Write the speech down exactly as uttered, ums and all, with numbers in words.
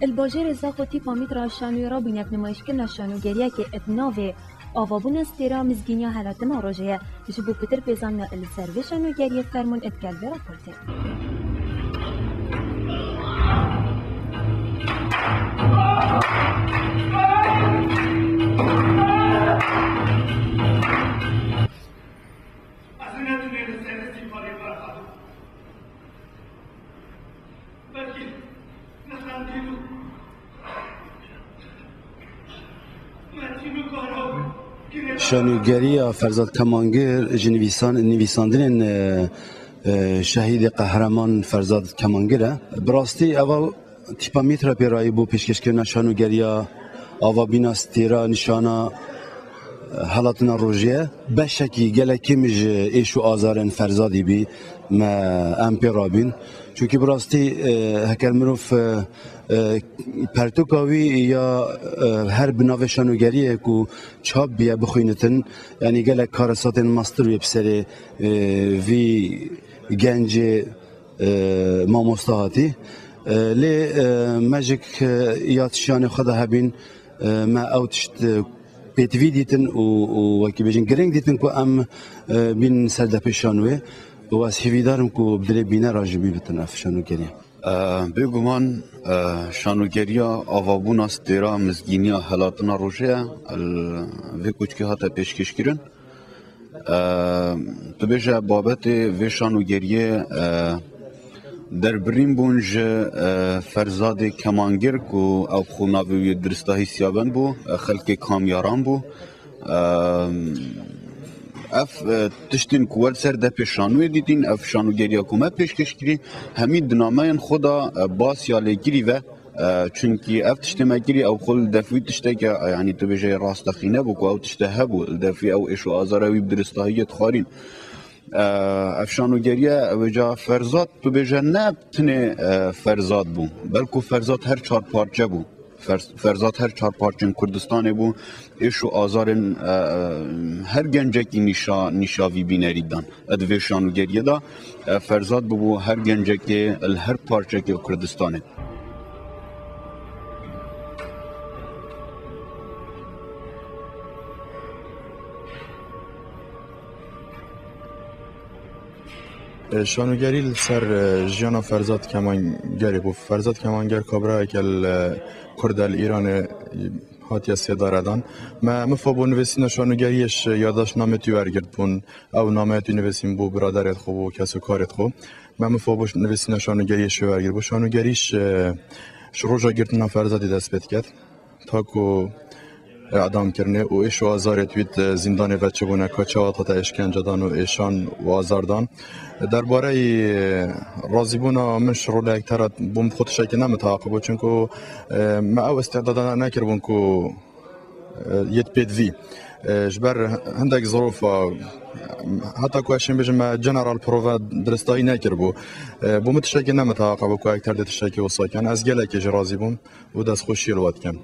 Li bajêrê Zaxo Tîpa Mîtra şanoyê rabînek nimayîşkirina şanogeriyekê id navê Avabûna Stêra Mizgîniya Helatina Rojê ye. Ji bo pitir pêzanîna li ser vê şanogeriyê fermûn id gel vê raportê. Şanûgeriya Ferzad Kemangir ji nivîsan-, nivîsandinên, e, e, şehîdê qehreman Ferzad Kemangir e. Bi rastî eva tîpa mîtra pê rayî bû pêşkêşkirina şanûgeriya avabîna stêra nîşana, e, helatina rojê ye. Beşekî gelek kêm ji êş û azarên Ferzadî bî me em pê rabîn. Çunkî bi rastî, e, heker mirov, e, e, pertûka wî ya, e, her bi navê şanogeriyê ku çap biye bixwînitin, yanî gelek karesatên mastir wê bi serê, e, vî gencê, e, mamosta hatî. E, lê, e, me jî, e, ya tişiyanê xwe de hebîn, e, me ew tişt, e, pêtivî dîtin û, û wekî bêjin girîng dîtin ku em, e, bîn ser depê şanoyê û ez hêvîdar im ku bi dilê bînera jî bî bitin ev şanogeriyê. E, bêguman, e, şanogeriya avabûna stêra mizgîniya helatina rojê ye, li vê koçkê hate pêşkêşkirin. E, tu bêje babetê vê şanogeriyê, e, derbirîn bûn ji, e, Ferzadê Kemangir ku ew xwe navê wî diristahî Siyaben bû, e, xelkê Kamyaran bû. Ev, e, tiştên ku wer ser depê şanoyê dîtîn, ev şanûgeriya ku me pêşkêş kirî, hemî di nameyên xwe de, e, bas ya lêkirî ve, e, çunkî ev tiştê me kirî, ew xwe li def wî tişteke, e, yanî tu bêje rastexîne bû ku ew tişte hebû, li def wî ew êş û azara wî bi diristahiyê dixwarîn. E, ev şanûgeriye, ew ê ca Ferzad, tu bêje ne tinê, e, Ferzad bû, belku Ferzad her çar parçe bû. Fer-, Ferzad her çar parçên Kurdistanê bû, êş û azarên, e, e, her gencekî nîşa, nîşa vî bînerî dan. Di vê şanûgeriyê de, e, Ferzad bûbû her gencekê li her parçekê Kurdistanê. E, şanogerî li ser, e, jiyana Ferzad Kemangerê bû. Ferzad Kemanger kabrayeke li, e, Kurd e li Îranê, e, hatiye sêdaredan. Me mifa bû nivîsîna şanogeriyê ji yadaşt namê tu wergirt bûn. Ew nameyê tu nivîsîn bû biraderê xwe, bû kesokarê xwe. Me mifa bû nivîsîna şanogeriyê ji wergirt. Bû şanogerî ji, e, ji roja girtina Ferzadê dest pê diket. Ta ku edam kirine û êş û azarê wî di zîndanê veçibûne, ka çawa hate êşkencedan û êşan û azardan. Derbareyî razîbûna min ji rolê ektera bûm xwe tiştekî ne mitaqibû, çunku, e, me ew îstîdada nekiribûn ku, e, yê pêdivî. E, ji ber hindek zirofa, heta ku ez şên bêjim, me general prove diristayî nekiribû. E, bo min tiştekî ne mitaqibû ku ekter dê tiştekî wisa ken. Ez gelekî jî razî bûm. û destxweşiyê li we dikim.